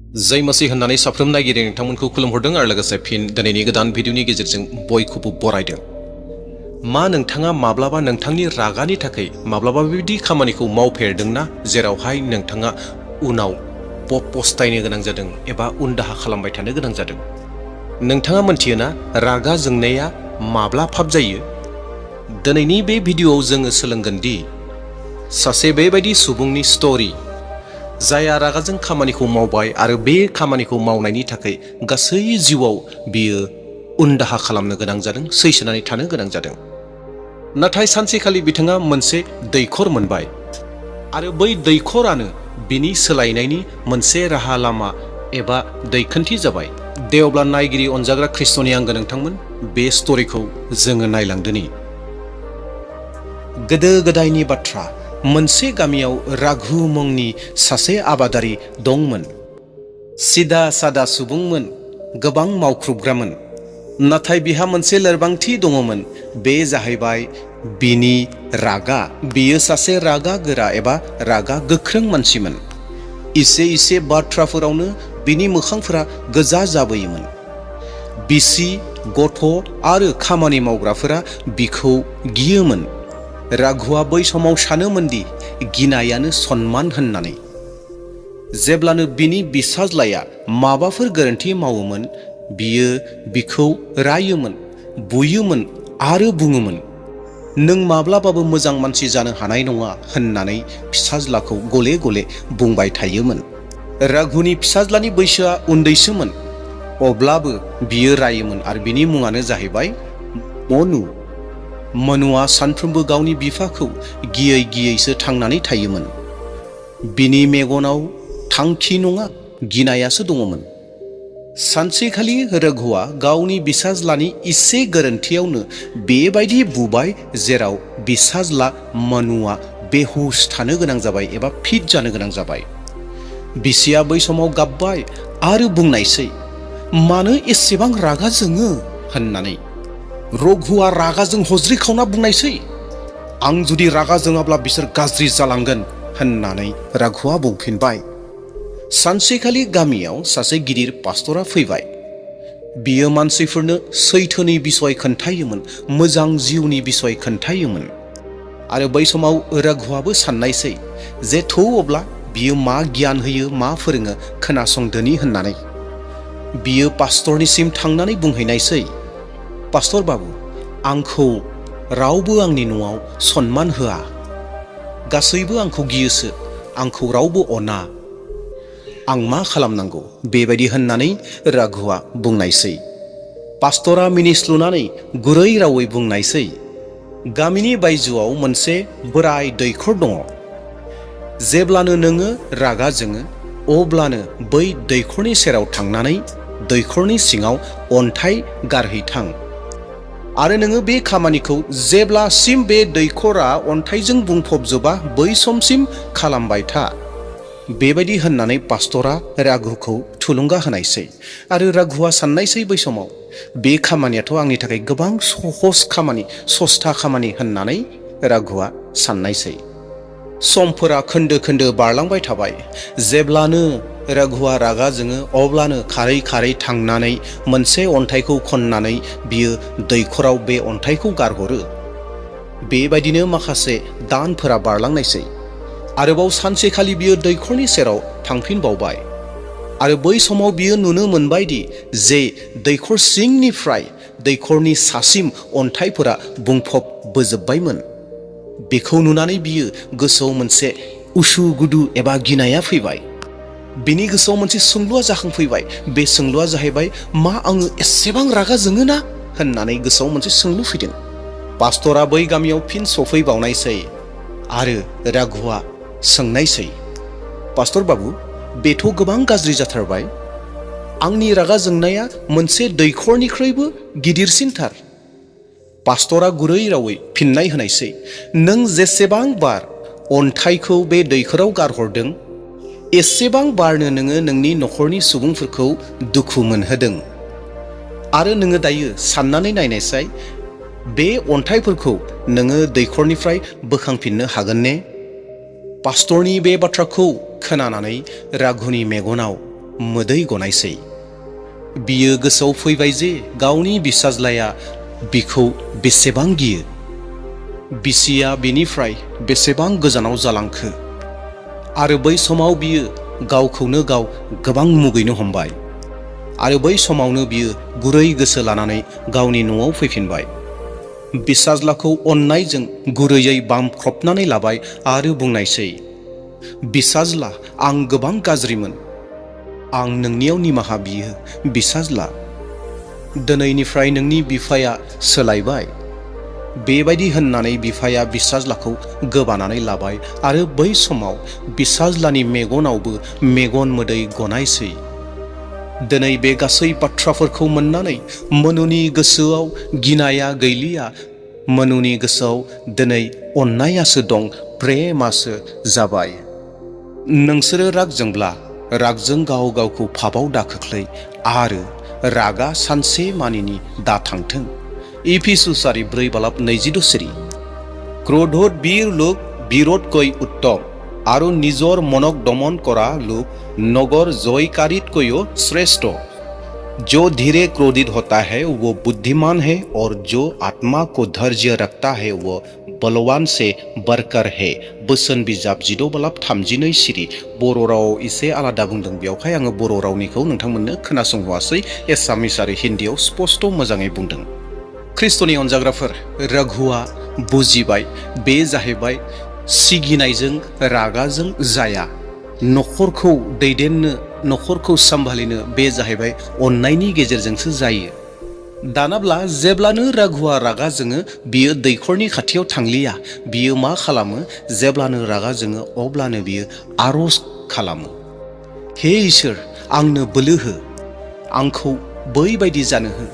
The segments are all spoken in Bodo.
जय मसीह होननानै साफ्रोम नायगिरि नोंथांमोनखौ खुलुमहरदों आरो लोगोसे फिन दिनैनि गोदान भिडिअनि गेजेरजों बयखौबो बरायदों। मा नोंथाङा माब्लाबा नोंथांनि रागानि थाखाय माब्लाबा बेबायदि खामानिखौ मावफेरदोंना जेरावहाय नोंथाङा उनाव पस्तायनो गोनां जादों एबा उनदाहा खालामबाय थानो गोनां जादों? नोंथाङा मोनथियोना रागा जोंनाया माब्ला फाब जायो? दिनैनि बे भिडिअआव जोङो सोलोंगोन दि सासे बेबायदि सुबुंनि स्ट'रि जायहा रागाजों खामानिखौ मावबाय आरो बे खामानिखौ मावनायनि थाखाय गासै जिउआव बियो उनदाहा खालामनो गोनां जादों, सैसोनानै थानो गोनां जादों। नाथाय सानसेखालि बिथाङा मोनसे दैखर मोनबाय आरो बै दैखरानो बिनि सोलायनायनि मोनसे राहा लामा एबा दैखोनथि जाबाय। दे अब्ला नायगिरि अनजाग्रा ख्रिस्ट'नि आंगो नोंथांमोन, बे स्ट'रिखौ जोङो नायलांदोनि। गोदो गोदायनि बाथ्रा, मोनसे गामियाव राघु मुंनि सासे आबादारि दंमोन। सिदा सादा सुबुंमोन, गोबां मावख्रुबग्रामोन। नाथाय बिहा मोनसे लोरबांथि दङमोन, बे जाहैबाय बिनि रागा। बियो सासे रागा गोरा एबा रागा गोख्रों मानसिमोन। इसे बाथ्राफोरावनो बिनि मोखांफोरा गोजा जाबोयोमोन। बिसि, गथ' आरो खामानि मावग्राफोरा बिखौ गियोमोन। राघुआ बै समाव सानोमोनदि गिनायानो सन्मान होननानै। जेब्लानो बिनि बिसाज्लाया माबाफोर गोरोन्थि मावोमोन, बियो बिखौ रायोमोन, बुयोमोन आरो बुङोमोन, नों माब्लाबाबो मोजां मानसि जानो हानाय नङा होननानै फिसाज्लाखौ गले गले बुंबाय थायोमोन। राघुनि फिसाज्लानि बैसोआ उन्दैसोमोन, अब्लाबो बियो रायोमोन आरो बिनि मुङानो जाहैबाय मनु। मनुआ सानफ्रोमबो गावनि बिफाखौ गियै गियैसो थांनानै थायोमोन। बिनि मेगनाव थांखि नङा, गिनायासो दङमोन। सानसेखालि राघुआ गावनि बिसाज्लानि इसे गोरोन्थियावनो बेबायदि बुबाय जेराव बिसाज्ला मनुआ बेहुस थानो गोनां जाबाय एबा फिट जानो गोनां जाबाय। बिसिया बै समाव गाबबाय आरो बुंनायसै, मानो एसेबां रागा जोङो होननानै। रघुआ रागाजों हज्रिखावना बुंनायसै, आं जुदि रागा जोङाब्ला बिसोर गाज्रि जालांगोन होननानै राघुआ बुंफिनबाय। सानसेखालि गामियाव सासे गिदिर पास्टरा फैबाय। बियो मानसिफोरनो सैथोनि बिसय खोन्थायोमोन, मोजां जिउनि बिसय खोन्थायोमोन। आरो बै समाव राघुआबो साननायसै जे थौ अब्ला बियो मा गियान होयो, मा फोरोङो खोनासंदोनि होननानै। बियो पास्टरनिसिम थांनानै बुंहैनायसै, पास्टर बाबु, आंखौ रावबो आंनि न'आव सन्मान होआ, गासैबो आंखौ गियोसो, आंखौ रावबो अना, आं मा खालामनांगौ? बेबायदि होननानै राघुआ बुंनायसै। पास्टरा मिनिस्लुनानै गुरै रावै बुंनायसै, गामिनि बायजोआव मोनसे बोराय दैखर दङ। जेब्लानो नोङो रागा जोङो, अब्लानो बै दैखरनि सेराव थांनानै दैखरनि सिङाव अन्थाइ गारहैथां आरो नोङो बे खामानिखौ जेब्लासिम बे दैखरा अन्थाइजों बुंफबजोबा बै समसिम खालामबाय था। बेबायदि होननानै पास्टरा राघुखौ थुलुंगा होनायसै। आरो राघुआ साननायसै बै समाव, बे खामानियाथ' आंनि थाखाय गोबां सहज खामानि, सस्था खामानि होननानै राघुआ साननायसै। समफोरा खोन्दो खोन्दो बारलांबाय थाबाय। जेब्लानो राघुआ रागा जोङो, अब्लानो खारै खारै थांनानै मोनसे अन्थाइखौ खननानै बियो दैखराव बे अन्थाइखौ गारहरो। बेबायदिनो माखासे दानफोरा बारलांनायसै। आरोबाव सानसेखालि बियो दैखरनि सेराव थांफिनबावबाय आरो बै समाव बियो नुनो मोनबायदि जे दैखर सिंनिफ्राय दैखरनि सासिम अन्थाइफोरा बुंफबबोजोब्बायमोन। बेखौ नुनानै बियो गोसोआव मोनसे उसु गुदु एबा गिनाया फैबाय। बिनि गोसोआव मोनसे सोंलुआ जाखांफैबाय। बे सोंलुआ जाहैबाय, मा आङो एसेबां रागा जोङो ना होननानै गोसोआव मोनसे सोंलु फैदों। पास्टरा बै गामियाव फिन सफैबावनायसै आरो राघुआ सोंनायसै, पास्टर बाबु, बेथ' गोबां गाज्रि जाथारबाय। आंनि रागा जोंनाया मोनसे दैखरनिख्रुइबो गिदिरसिनथार। पास्टरा गुरै रावै फिननाय होनायसै, नों जेसेबां बार अन्थाइखौ बे दैखराव गारहरदों, एसेबां बारनो नोङो नोंनि न'खरनि सुबुंफोरखौ दुखु मोनहोदों। आरो नोङो दायो साननानै नायनायसाय, बे अन्थाइफोरखौ नोङो दैखरनिफ्राय बोखांफिननो हागोन ने? पास्टरनि बे बाथ्राखौ खोनानानै राघुनि मेगनाव मोदै गनायसै। बियो गोसोआव फैबाय जे गावनि बिसाज्लाया बिखौ बेसेबां गियो, बिसिया बिनिफ्राय बेसेबां गोजानाव जालांखो, आरो बै समाव बियो गावखौनो गाव गोबां मुगैनो हमबाय। आरो बै समावनो बियो गुरै गोसो लानानै गावनि न'आव फैफिनबाय। बिसाज्लाखौ अननायजों गुरैयै बामख्रबनानै लाबाय आरो बुंनायसै, बिसाज्ला, आं गोबां गाज्रिमोन, आं नोंनियाव निमाहा बियो बिसाज्ला। दिनैनिफ्राय नोंनि बिफाया सोलायबाय। बेबायदि होननानै बिफाया बिसाज्लाखौ गोबानानै लाबाय आरो बै समाव बिसाज्लानि मेगनावबो मेगन मोदै गनायसै। दिनै बे गासै बाथ्राफोरखौ मोननानै मनुनि गोसोआव गिनाया गैलिया। मनुनि गोसोआव दिनै अननायासो दं, प्रेमासो जाबाय। नोंसोरो राग जोंब्ला रागजों गाव गावखौ पापआव दाखोख्लै आरो रागा सानसे मानिनि दाथांथों। इफिसुसारि 4:22। क्रोधोत বীর লোক বিরোধকৈ উত্তম, আৰু নিজৰ মনক দমন কৰা লোক নগৰ জয়কাৰীতকৈও শ্ৰেষ্ঠ। जो धीरे क्रोधित होता है वो बुद्धिमान है, और जो आत्मा को धैर्य रखता है वो बलवान से बढ़कर है। बोसोन बिजाब 6:32 सिरि। बर' रावाव एसे आलादा बुंदों, बेवहाय आङो बर' रावनिखौ नोंथांमोननो खोनासंहोआसै। एसामिस आरो हिन्दीयाव स्पष्ट मोजाङै बुंदों। ख्रिस्ट'नि अनजाग्राफोर, रघुआ बुजिबाय बे जाहैबाय सिगिनायजों रागाजों जाया। न'खरखौ दैदेननो, न'खरखौ सामलायनो बे जाहैबाय अननायनि गेजेरजोंसो जायो। दानाब्ला जेब्लानो रघुआ रागा जोङो बियो दैखरनि खाथियाव थांलिया। बियो मा खालामो? जेब्लानो रागा जोङो अब्लानो बियो आरज खालामो, हे इसोर, आंनो बोलो हो, आंखौ बैबायदि जानो हो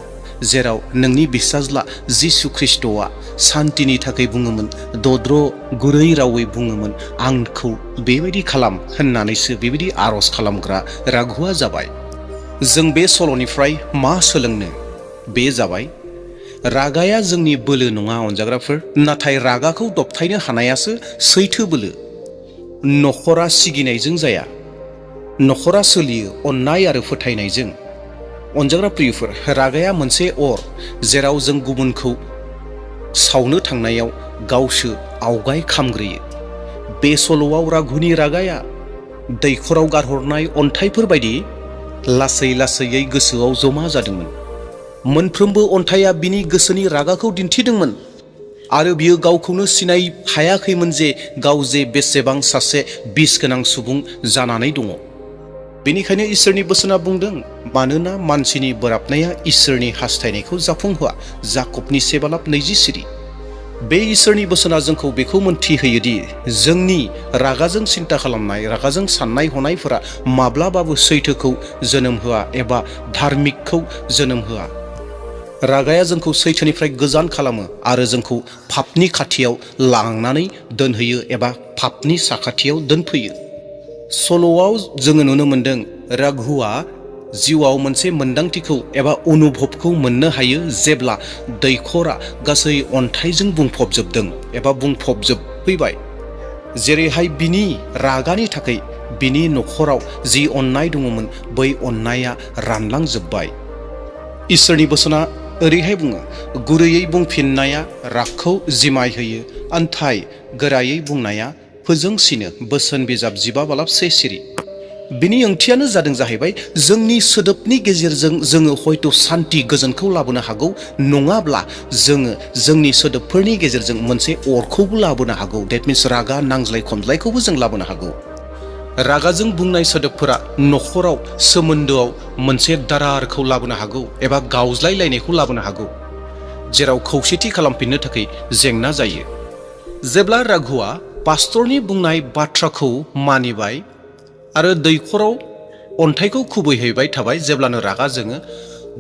जेराव नोंनि बिसाज्ला जिसु ख्रिस्ट'आ सान्तिनि थाखाय बुङोमोन, दद्र गुरै रावै बुङोमोन, आंखौ बेबायदि खालाम होननानैसो बेबायदि आरज खालामग्रा राघुआ जाबाय। जों बे सल'निफ्राय मा सोलोंनो? बे जाबाय रागाया जोंनि बोलो नङा अनजाग्राफोर, नाथाय रागाखौ दबथायनो हानायासो सैथो बोलो। न'खरा सिगिनायजों जाया, न'खरा सोलियो अननाय आरो फोथायनायजों। अनजाग्रा प्रियफोर, रागाया मोनसे अर जेराव जों गुबुनखौ सावनो थांनायाव गावसो आवगाय खामग्रोयो। बे सल'आव राघुनि रागाया दैखराव गारहरनाय अन्थाइफोर बायदि लासै लासैयै गोसोआव जमा जादोंमोन। मोनफ्रोमबो अन्थाइया बिनि गोसोनि रागाखौ दिन्थिदोंमोन, आरो बियो गावखौनो सिनाय हायाखैमोन जे गाव जे बेसेबां सासे बिस गोनां सुबुं जानानै दङ। बेनिखायनो इसोरनि बोसोना बुंदों, मानोना मानसिनि बोराबनाया इसोरनि हास्थायनायखौ जाफुंहोआ। जाकबनि 7:20 सिरि। बे इसोरनि बोसोना जोंखौ बेखौ मोनथिहोयोदि जोंनि रागाजों सिन्ता खालामनाय, रागाजों साननाय हनायफोरा माब्लाबाबो सैथोखौ जोनोम होआ एबा धार्मिकखौ जोनोम होआ। रागाया जोंखौ सैथोनिफ्राय गोजान खालामो आरो जोंखौ पापनि खाथियाव लांनानै दोनहैयो एबा पापनि साखाथियाव दोनफैयो। सल'आव जोङो नुनो मोनदों राघुआ जिउआव मोनसे मोन्दांथिखौ एबा अनुभबखौ मोननो हायो जेब्ला दैखरा गासै अन्थाइजों बुंफबजोबदों एबा बुंफबजोबफैबाय। जेरैहाय बिनि रागानि थाखाय बिनि न'खराव जि अननाय दङमोन बै अननाया रानलांजोब्बाय। इसोरनि बोसोना ओरैहाय बुङो, गुरैयै बुंफिननाया रागखौ जिमाय होयो, अन्थाइ गोरायै बुंनाया फोजोंसिनो। बोसोन बिजाब 15:1 सिरि। बिनि ओंथियानो जादों जाहैबाय जोंनि सोदोबनि गेजेरजों जोङो हयथ' सान्ति गोजोनखौ लाबोनो हागौ, नङाब्ला जोङो जोंनि सोदोबफोरनि गेजेरजों मोनसे अरखौबो लाबोनो हागौ। डेट मिन्स रागा नांज्लाय खमज्लायखौबो जों लाबोनो हागौ। रागाजों बुंनाय सोदोबफोरा न'खराव सोमोन्दोआव मोनसे दारारखौ लाबोनो हागौ एबा गावज्लायलायनायखौ लाबोनो हागौ, जेराव खौसेथि खालामफिननो थाखाय जेंना जायो। जेब्ला राघुआ पास्टरनि बुंनाय बाथ्राखौ मानिबाय आरो दैखराव अन्थाइखौ खुबैहैबाय थाबाय, जेब्लानो रागा जोङो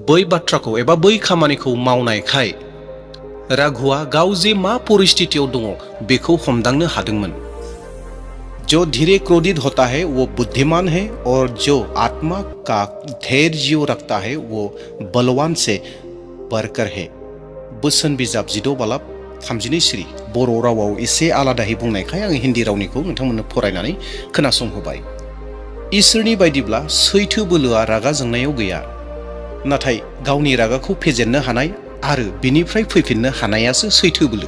बै बाथ्राखौ एबा बै खामानिखौ मावनायखाय राघुआ गाव जे मा परिस्थितियाव दङ बेखौ हमदांनो हादोंमोन। जो धीरे क्रोधित होता है वो बुद्धिमान है, और जो आत्मा का धैर्य रखता है वो बलवान से बढ़कर है। बोसोन बिजाब 6:32 सिरि। बर' रावाव एसे आलादायै बुंनायखाय आं हिन्दी रावनिखौ नोंथांमोननो फरायनानै खोनासंहोबाय। इसोरनि बायदिब्ला सैथो बोलोआ रागा जोंनायाव गैया, नाथाय गावनि रागाखौ फेजेननो हानाय आरो बिनिफ्राय फैफिननो हानायासो सैथो बोलो।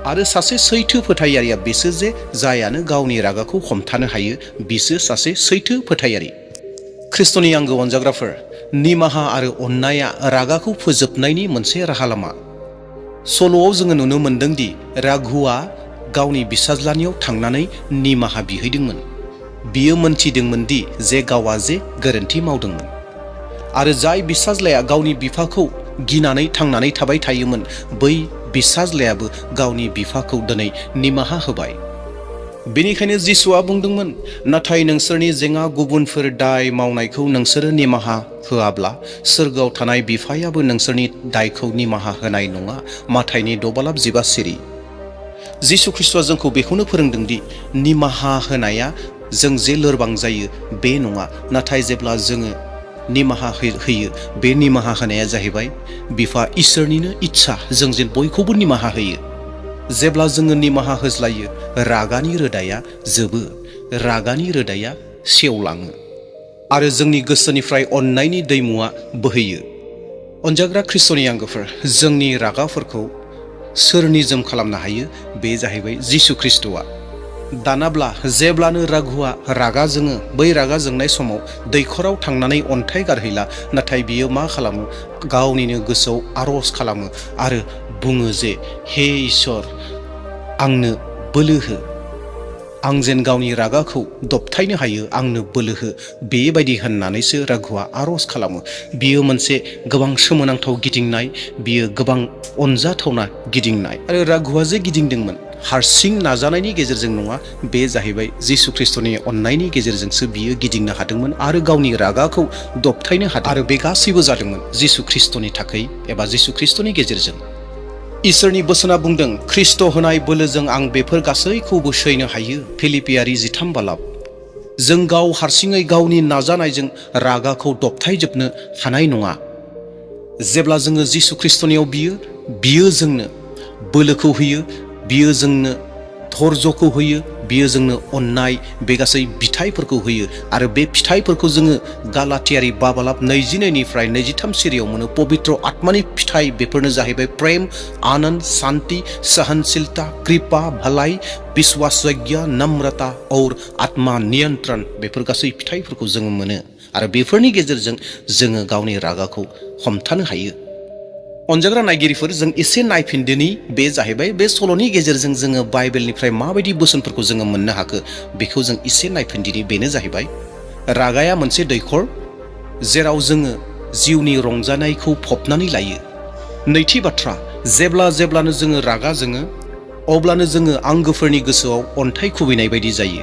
आरो सासे सैथो फोथायारिया बेसो जे जायानो गावनि रागाखौ हमथानो हायो बिसो सासे सैथो फोथायारि। ख्रिस्ट'नि आंगो अनजाग्राफोर, निमाहा आरो अननाया रागाखौ फोजोबनायनि मोनसे राहा लामा। सल'आव जोङो नुनो मोन्दों दि राघुआ गावनि बिसाज्लानियाव थांनानै निमाहा बिहैदोंमोन। बियो मोनथिदोंमोन दि जे गावआ जे गोरोन्थि मावदोंमोन। आरो जाय बिसाज्लाया गावनि बिफाखौ गिनानै थांनानै थाबाय थायोमोन, बै बिसाज्लायाबो गावनि बिफाखौ दिनै निमाहा होबाय। बेनिखायनो जिसुआ बुंदोंमोन, नाथाय नोंसोरनि जेंना गुबुनफोर दाय मावनायखौ नोंसोरो निमाहा होआब्ला सोरगोआव थानाय बिफायाबो नोंसोरनि दायखौ निमाहा होनाय नङा। माथाइनि 6:15। जिसु ख्रिस्ट'आ जोंखौ बेखौनो फोरोंदों दि निमाहा होनाया जों जे लोरबां जायो बे नङा, नाथाय जेब्ला जोङो निमाहा होयो, बे निमाहा होनाया जाहैबाय बिफा इसोरनिनो इच्छा जों जेन बयखौबो निमाहा होयो। जेब्ला जोङो निमाहा होज्लायो, रागानि रोदाया जोबो, रागानि रोदाया सेवलाङो आरो जोंनि गोसोनिफ्राय अननायनि दैमुआ बोहैयो। अनजाग्रा ख्रिस्ट'नि आंगोफोर, जोंनि रागाफोरखौ सोर निजोम खालामनो हायो? बे जाहैबाय जिसु ख्रिस्ट'आ। दानाब्ला जेब्लानो राघुआ रागा जोङो, बै रागा जोंनाय समाव दैखराव थांनानै अन्थाइ गारहैला, नाथाय बियो मा खालामो? गावनिनो गोसोआव आरज खालामो आरो बुङो जे, हे इसोर, आंनो बोलो हो, आं जेन गावनि रागाखौ दबथायनो हायो, आंनो बोलो हो। बेबायदि होननानैसो राघुआ आरज खालामो। बियो मोनसे गोबां सोमोनांथाव गिदिंनाय, बियो गोबां अनजाथावना गिदिंनाय। आरो राघुआ जे गिदिंदोंमोन, हारसिं नाजानायनि गेजेरजों नङा, बे जाहैबाय जिसु ख्रिस्ट'नि अननायनि गेजेरजोंसो बियो गिदिंनो हादोंमोन आरो गावनि रागाखौ दबथायनो हादों। आरो बे गासैबो जादोंमोन जिसु ख्रिस्ट'नि थाखाय एबा जिसु ख्रिस्ट'नि गेजेरजों। इसोरनि बोसोना बुंदों, ख्रिस्ट' होनाय बोलोजों आं बेफोर गासैखौबो सैनो हायो। फिलिपियारि 13:12। जों गाव हारसिङै गावनि नाजानायजों रागाखौ दबथायजोबनो हानाय नङा। जेब्ला जोङो जिसु ख्रिस्ट'नियाव बियो जोंनो बोलोखौ होयो, बियो जोंनो धर्जखौ होयो, बियो जोंनो अननाय, बे गासै बिथाइफोरखौ होयो। आरो बे फिथाइफोरखौ जोङो गालातियारि 5:23-23 मोनो। पबित्र आत्मानि फिथाइ, बेफोरनो जाहैबाय प्रेम, आनंद, शांति, सहनशीलता, कृपा, भलाई, विश्वासज्ञ, नम्रता और आत्मा नियंत्रण। बेफोर गासै फिथाइफोरखौ जोङो मोनो आरो बेफोरनि गेजेरजों जोङो गावनि रागाखौ हमथानो हायो। अनजाग्रा नायगिरिफोर, जों एसे नायफिनदोनि, बे जाहैबाय बे सल'नि गेजेरजों जोङो बाइबेलनिफ्राय माबायदि बोसोनफोरखौ जोङो मोननो हाखो, बेखौ जों एसे नायफिनदिनि। बेनो जाहैबाय रागाया मोनसे दैखर जेराव जोङो जिउनि रंजानायखौ फबनानै लायो। नैथि बाथ्रा, जेब्लानो जोङो रागा जोङो, अब्लानो जोङो आंगोफोरनि गोसोआव अन्थाइ खुबैनाय बायदि जायो।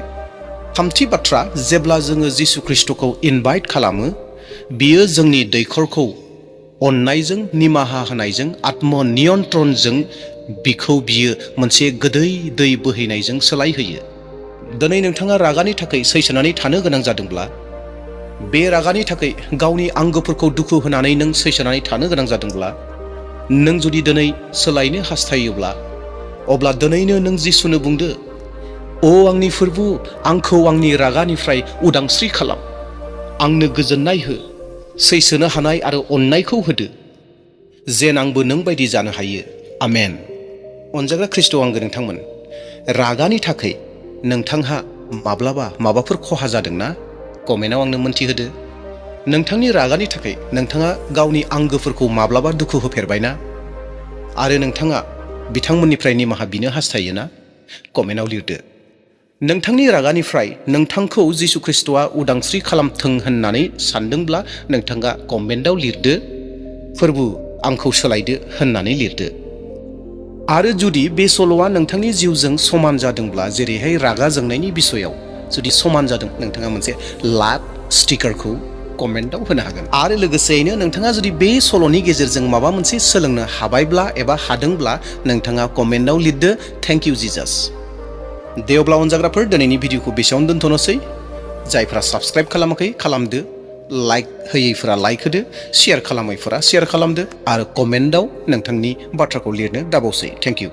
थामथि बाथ्रा, जेब्ला जोङो जिसु ख्रिस्ट'खौ इनभाइट खालामो, बियो जोंनि दैखरखौ अननायजों, निमाहा होनायजों, आत्म नियन्त्रणजों बियो मोनसे गोदै दै बोहैनायजों सोलायहोयो। दिनै नोंथाङा रागानि थाखाय सैसोनानै थानो गोनां जादोंब्ला, बे रागानि थाखाय गावनि आंगोफोरखौ दुखु होनानै नों सैसोनानै थानो गोनां जादोंब्ला, नों जुदि दिनै सोलायनो हास्थायोब्ला, अब्ला दिनैनो नों जिसुनो बुंदो, ओ आंनि फोरबु, आंखौ आंनि रागानिफ्राय उदांस्रि खालाम, आंनो गोजोननाय हो, सैसोनो हानाय आरो अननायखौ होदो, जेन आंबो नों बायदि जानो हायो। आमेन। अनजाग्रा ख्रिस्ट' आंगो नोंथांमोन, रागानि थाखाय नोंथांहा माब्लाबा माबाफोर खहा जादोंना? कमेन्टआव आंनो मोन्थिहोदो। नोंथांनि रागानि थाखाय नोंथाङा गावनि आंगोफोरखौ माब्लाबा दुखु होफेरबायना? आरो नोंथाङा बिथांमोननिफ्राय निमाहा बिनो हास्थायोना? कमेन्टआव लिरदो। नोंथांनि रागानिफ्राय नोंथांखौ जिसु ख्रिस्ट'आ उदांस्रि खालामथों होननानै सानदोंब्ला नोंथाङा कमेन्टआव लिरदो, फोरबु आंखौ सोलायदो होननानै लिरदो। आरो जुदि बे सल'आ नोंथांनि जिउजों समान जादोंब्ला, जेरैहाय रागा जोंनायनि बिसयाव जुदि समान जादों, नोंथाङा मोनसे लाभ स्टिकारखौ कमेन्टआव होनो हागोन। आरो लोगोसेयैनो नोंथाङा जुदि बे सल'नि गेजेरजों माबा मोनसे सोलोंनो हाबायब्ला एबा हादोंब्ला, नोंथाङा कमेन्टआव लिरदो, थेंक इउ जिजास। दे अब्ला अनजाग्राफोर, दिनैनि भिडिअखौ बेसेयावनो दोनथ'नोसै। जायफ्रा साबस्क्राइब खालामाखै खालामदो, लाइक होयैफोरा लाइक होदो, शेयार खालामैफोरा शेयार खालामदो आरो कमेन्टआव नोंथांनि बाथ्राखौ लिरनो दाबावसै। Thank you.